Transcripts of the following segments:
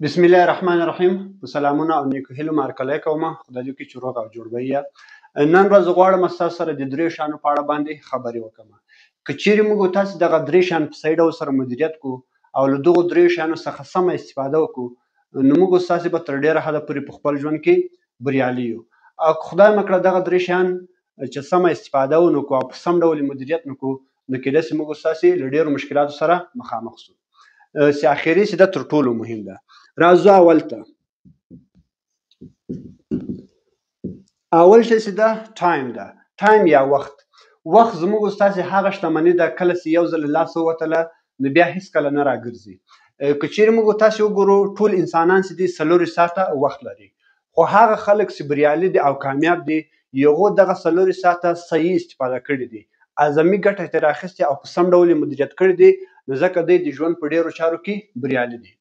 بسم الله الرحمن الرحیم. په سلامونه او نیکو هیلو مو هرکلی کوم. خدای دې وکړي چې روغ او جوړ به یې. نن ورځ غواړم ستاسو سره د درې شیانو په اړه باندې خبرې وکړم. که چیرې موږ تاسو دغه درې شیان په صحیح ډول سره مدیریت کړو او له دغو درې شیانو څخه سمه استفاده وکړو، نو موږ تاسو به تر ډېره حده پورې په خپل ژوند کې بریالي یو. او که خدای مه کړه دغه درې شیان چې سمه استفاده ونه کړو او په سم ډول مدیریت نه کړو، نو کېدای شي موږ تاسو له ډېرو مشکلاتو سره مخامخ شو. چې اخري چې ده تر ټولو مهم ده. راځو اول ته. اول شی چې ده time ده. time یا وخت. وخت زموږ ستاسې هغه شتمني ده کله چې یو ځل له لاسه ووتله نو بیا هیڅکله نه راګرځي. که چیرې موږ تاسې وګورو ټول انسانان چې دي 24 ساعته وخت لري، خو هغه خلک چې بریالي دي او کامیاب دي هغو دغه 24 ساعته صحیح استفاده کړي دي، اعظمي ګټه یې ترې اخیستې او په سم ډول یې مدیریت کړي دي، نو ځکه دوی د ژوند په ډېرو چارو کې بریالي دي.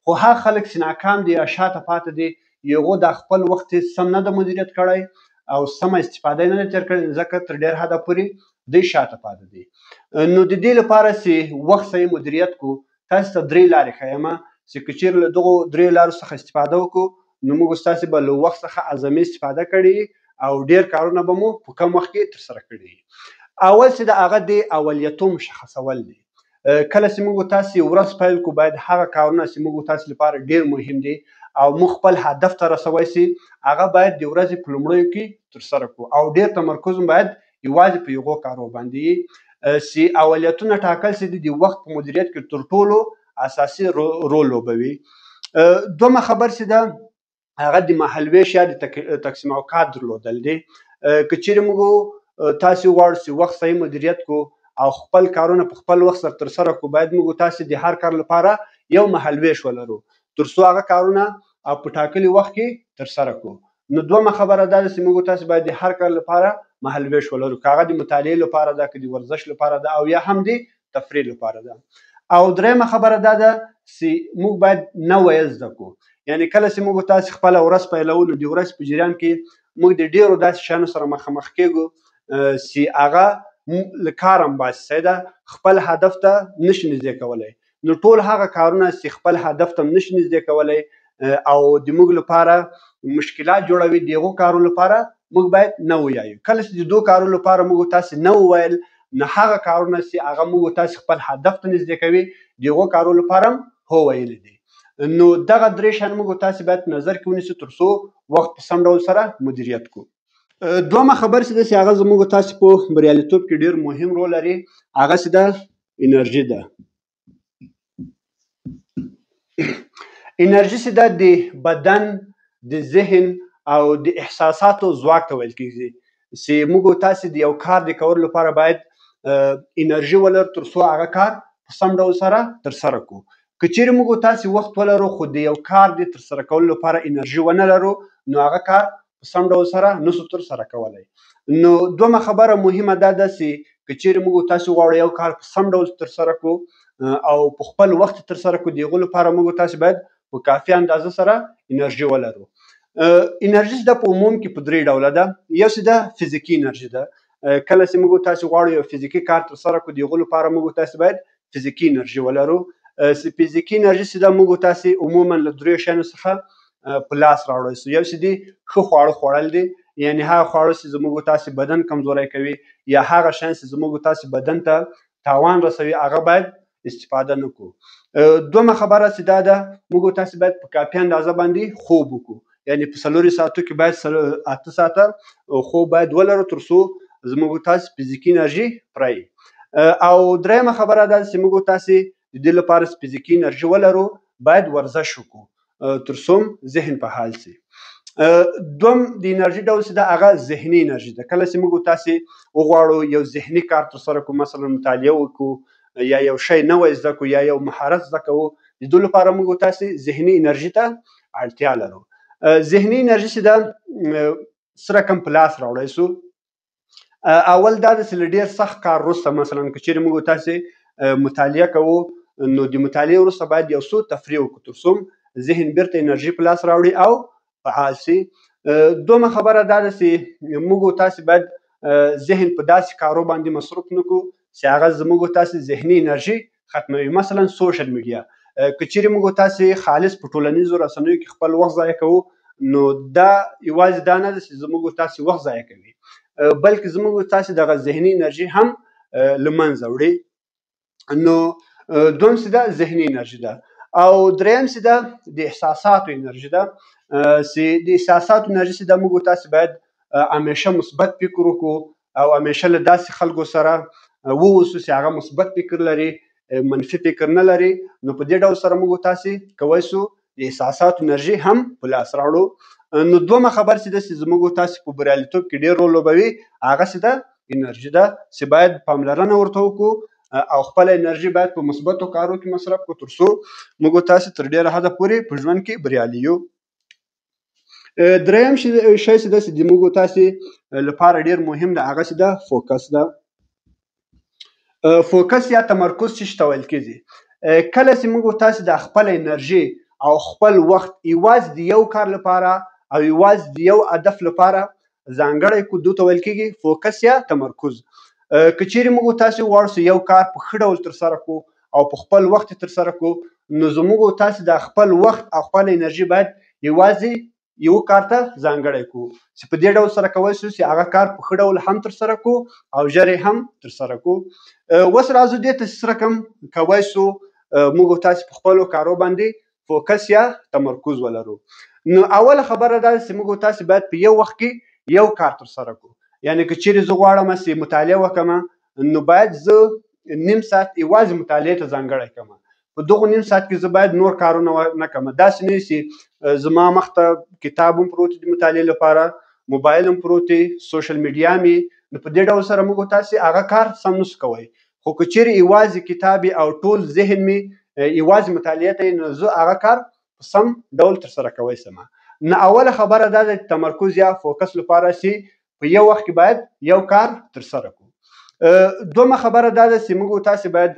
خو هغه خلک چې ناکام دي یا شاته پاتې دي هغو دا خپل وخت یې سم نه ده مدیریت کړی او سمه استفاده یې نه ده تېر کړې، نو ځکه تر ډېر حده پورې دوی شاته پاتې دي. نو د دې لپاره چې وخت صحیح مدیریت کړو تاسو ته درې لارې ښیم چې که چیرې له دغو درې لارو څخه استفاده وکړو نو موږ ستاسې به له وخت څخه اعظمي استفاده کړې او ډېر کارونه به مو په کم وخت کې ترسره کړي. اول چې د هغه د اولیتو مشخصول دي. کله چې موږ تاسې ورځ پیل کړو باید هغه کارونه چې موږ تاسې لپاره ډېر مهم دي او موږ خپل هدف ته رسوی سي هغه باید د ورځې په لومړیو کې ترسره کړو او ډېر تمرکز مو باید یوازې په هغو کارو باندې چې اولیتونه ټاکل سي د وخت په مدیریت کې تر ټولو اساسي رول لوبوي. دومه خبر چې ده هغه د مهالوېش یا د تقسیم اوقات درلودل دي. که چیرې موږ تاسې وغواړو چې وخت صحیح مدیریت کړو او خپل کارونه په خپل وخت سره ترسره کړو، باید موږ تاسې د هر کار لپاره یو مهالوېش ولرو تر څو هغه کارونه او په ټاکلي وخت کې ترسره کړو. نو دومه خبره دا ده چې موږ تاسې باید د هر کار لپاره مهالوېش ولرو، که هغه د مطالعې لپاره ده، که د ورزش لپاره ده او یا هم د تفریح لپاره ده. او درېیمه خبره دا ده چې موږ باید نه ویل زده کړو. یعنې کله چې موږ تاسې خپله ورځ پیلوو نو د ورځې په جریان کې موږ د ډېرو داسې شیانو سره مخامخ کېږو چې هغه له کاره هم باسي، صحیح ده، خپل هدف ته نشي نږدې کولی. نو ټول هغه کارونه چې خپل هدف ته نشي نږدې کولی او د موږ لپاره مشکلات جوړوي، د هغو کارو لپاره موږ باید نه ویایو. کله چې د دوو کارو لپاره موږ تاسې نه وویل نو هغه کارونه چې هغه موږ تاسې خپل هدف ته نږدې کوي د هغو کارو لپاره هم هو ویلي دي. نو دغه درې شیان موږ تاسې باید په نظر کې ونیسو تر څو وخت په سم ډول سره مدیریت کړو. دومه خبر چې ده چې هغه زموږ تاسې په بریالیتوب کې ډېر مهم رول لري، هغه چې ده انرژي ده. انرژي چې ده د بدن، د ذهن او د احساساتو ځواک ته ویل کېږي چې موږ تاسې د یو کار د کولو لپاره باید انرژي ولرو تر څو هغه کار په سم ډول سره ترسره کړو. که چیرې موږ تاسې وخت ولرو خو د یو کار د ترسره کولو لپاره انرژي ونه لرو نو هغه کار په سم ډول سره نسو ترسره کولی. نو دومه خبره مهمه دا ده چې که چیرې موږ تاسې غواړو یو کار په سم ډول ترسره کړو او په خپل وخت ترسره کړو، د هغو لپاره موږ تاسې باید په کافي اندازه سره انرژي ولرو. انرژي چې ده په عموم کې په درې ډوله ده. یو چې ده فزیکي انرژي ده. کله چې موږ تاسې غواړو یو فزیکي کار ترسره کړو د هغو لپاره موږ تاسې باید فزیکي انرژي ولرو. چې فزیکي انرژي چې ده موږ تاسې عموما له دریو شیانو څخه په لاس راوړی سو. یو چې دي ښه خواړه خوړل دي، یعنې هغه خواړه چې زموږ تاسې بدن کمزوری کوي یا هغه شیان چې زموږ تاسې بدن ته تاوان رسوي هغه باید استفاده نه کړو. دومه خبره چې دا ده موږ تاسې باید په کافي اندازه باندې خوب وکړو، یعنې په 24 ساعتو کې باید 8 ساعته خوب باید ولرو تر څو زموږ تاسې فزیکي انرژي پوره وي. او درېیمه خبره دا ده چې موږ تاسې د دې لپاره چې فزیکي انرژي ولرو باید ورزش وکړو تر څو ذهن په حال سي. دوم د انرژي ډول چې ده هغه ذهني انرژي ده. کله چې موږ تاسې وغواړو یو ذهني کار ترسره کړو، مثلا مطالعه وکړو یا یو شی نوی زده کړو یا یو مهارت زده کوو، د دې لپاره موږ تاسې ذهني انرژي ته اړتیا لرو. ذهني انرژي چې ده څه رقم په لاس راوړی سو. اول دا ده چې له ډېر سخت کار وروسته، مثلا که چیرې موږ تاسې مطالعه کوو نو د مطالعې وروسته باید یو څو تفریح وکړو تر څو ذهن بیرته انرژي په لاس راوړي او فعال سي. دومه خبره دا ده چې موږ تاسې باید ذهن په داسې کارو باندې مصروف نه کړو چې هغه زموږ تاسې ذهني انرژي ختموي. مثلا social media. که چیرې موږ تاسې خالص په ټولنیزو رسنیو کې خپل وخت ضایع کوو، نو دا یوازې دا نه ده چې زموږ تاسې وخت ضایع کوي، بلکې زموږ تاسې دغه ذهني انرژي هم له منځه وړي. نو دویم څه ده؟ ذهني انرژي ده. او دریم څه ده؟ د احساساتو انرژي ده، چې د احساساتو انرژي چې ده، موږ تاسې باید همیشه مثبت فکر وکړو او همیشه له داسې خلکو سره واوسو چې هغه مثبت فکر لري، منفي فکر نه لري. نو په دې ډول سره موږ تاسې کوی سو د احساساتو انرژي هم په لاس راوړو. نو دومره خبر چې ده چې زموږ تاسې په بریالیتوب کې ډېر رول لوبوي، هغه څه ده؟ انرژي ده، چې باید پاملرنه ورته وکړو او خپله انرژي باید په مثبتو کارو کې مصرف کړو، تر څو موږ تاسې تر ډېره حده پورې په ژوند کې بریالي یو. دریم شی چې ده چې د موږ تاسې لپاره ډېر مهم ده، هغه څه ده؟ فوکس ده. فوکس یا تمرکز څه ته ویل کېږي؟ کله چې موږ تاسې د خپله انرژي او خپل وخت یوازې د یو کار لپاره او یوازې د یو هدف لپاره ځانګړی کړو، دې ته ویل کېږي فوکس یا تمرکز. که چیرې موږ تاسې وغواړو چې یو کار په ښه ډول ترسره کړو او په خپل وخت یې ترسره کړو، نو زموږ تاسې د خپل وخت او خپله انرژي باید یوازې یو کار ته ځانګړی کړو، چې په دې ډول سره کولی شو چې هغه کار په ښه ډول هم ترسره کړو او ژر یې هم ترسره کړو. اوس راځو دې ته چې څه رقم کولی شو موږ تاسې په خپلو کارو باندې فوکس یا تمرکز ولرو. نو اوله خبره دا ده چې موږ تاسې باید په یو وخت کې یو کار ترسره کړو. یعنې که چیرې زه غواړم چې مطالعه وکړم، نو باید زه نیم ساعت یوازې مطالعې ته ځانګړی کړم. په دغو نیم ساعت کې زه باید نور کارونه نه کړم. داسې نه وي چې زما مخته کتاب هم پروت دی د مطالعې لپاره، موبایل هم پروت دی، سوشل میډیا مې، نو په دې ډول سره موږ تاسې هغه کار سم نشو کوی. خو که چیرې یوازې کتاب او ټول ذهن مې یوازې مطالعې ته، نو زه هغه کار په سم ډول ترسره کوی سم. نو اوله خبره دا ده چې تمرکز یا فوکس لپاره چې په یو وخت کې باید یو کار ترسره کړو. دومه خبره دا ده چې موږ تاسې باید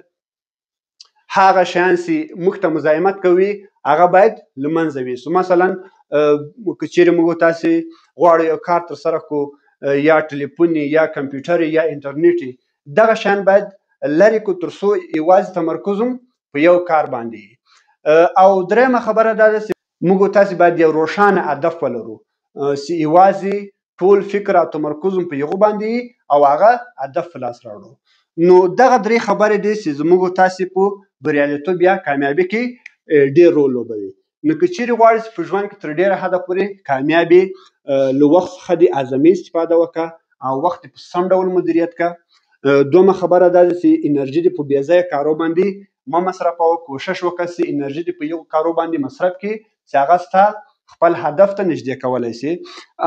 هغه شیان چې موږ ته مزاحمت کوي هغه باید له منځه یوسو. مثلا که چیرې موږ تاسې غواړو یو کار ترسره کړو، یا ټلیفون یا کمپیوټر یا انټرنیټ، دغه شیان باید لرې کړو تر څو یوازې تمرکز هم په یو کار باندې. او درېیمه خبره دا ده چې موږ تاسې باید یو روښانه هدف ولرو، چې یوازې ټول فکر او تمرکز هم په هغو باندې او هغه هدف په لاس راوړو. نو دغه درې خبرې دي چې زموږ تاسې په بریالیتوب یا کامیابي کې ډېر رول لوبوي. نو که چیرې غواړې چې په ژوند کې تر ډېره حده پورې کامیابي، له وخت څخه دې اعظمي استفاده وکړه او وخت دې په سم ډول مدیریت کړه. دومه خبره دا ده چې انرژي دې په بې ځایه کارو باندې مه مصرفوه، کوشش وکړه چې انرژي دې په یو کارو باندې مصرف کړې چې هغه ستا خپل هدف ته نږدې کولی شي.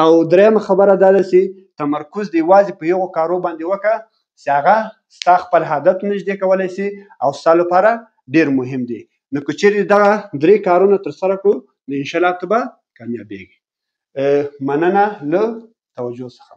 او درېیمه خبره دا ده چې تمرکز دې یوازې په یو کارو باندې وکړه چې هغه ستا خپل هدف ته نږدې کولی شي او ستا لپاره ډېر مهم دی. نو که چیرې دغه درې کارونه ترسره کړو، نو انشاءالله ته به کامیابېږې. مننه له توجه څخه.